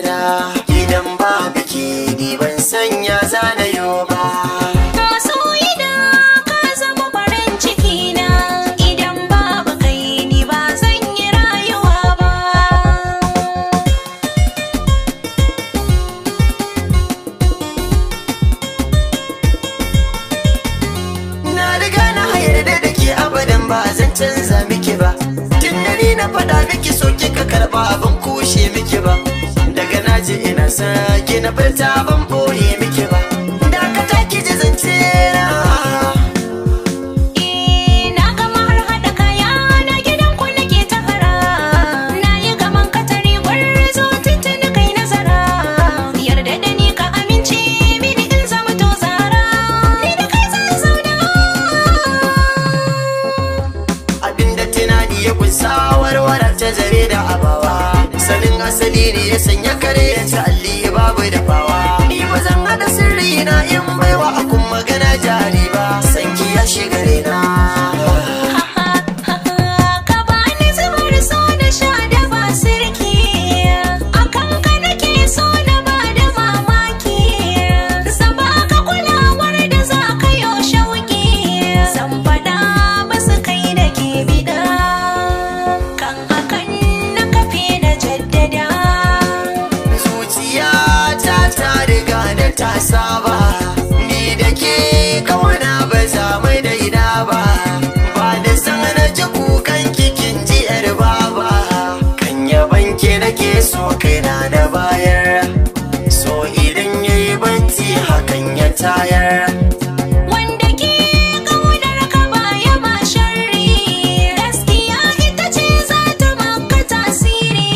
gida. Idan babu ke ni ban sanya zanayo ba. Masoyina ka zama farin ciki na, idan babu kai ni ba zan yi rayuwa ba. Na riga na yarda da ke, abadan ba zan canza miki ba. Tun da ni na faɗa miki so kika karɓa, ban kushe miki ba. Daga naji ina sake na furta, ban boye miki ba. Dakata ki ji zance na. Eh, na gama har haɗa kaya na, gidan ku nake ta hara. Na yi gaman katari gwarzo, tuntuni kai nazara. Yarda da ni ka amince mini in zama to zara. Ni da kai zan zauna. Abinda tunani ya kunsa warware ta zare da abawa. Sanin asali ne ya sanya kare ya ci alli babu dafawa. Ni ba zan haɗa sirri na in baiwa akun magana jari ba. Sanki ya shiga raina. Ka bani zubar so da sha da ba sirki, akan ka nake so na ba da mamaki. Zan ka kulawar da za ka yo shauki, zan faɗa basu kai da ke bida. Kan hakan na kafe na jaddada. Zuciya ta ta riga da ta saba, ni da ke kauna ba za mu daina ba. Ba da san na ji kukan kikin ji yar baba. Kan yaban ke nake so kaina na bayar. So idan yayi bacci hakan ya tayar. Wanda ke ƙaunar ka baya ma sharri, gaskiya ita ce za ta maka tasiri.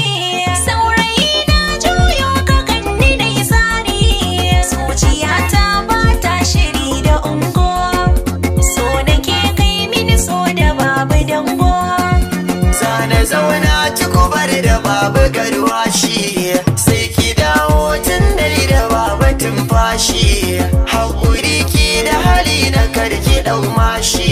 Saurayi na juyo ka ganni da isari, zuciyata ba ta shiri da ungo. So nake kai mini so da babu dango. Zana zauna ci bar da babu garwashi, sai ki dawo tun dai da babu tumfashi. Haƙuri ki da hali na karki ɗau mashi.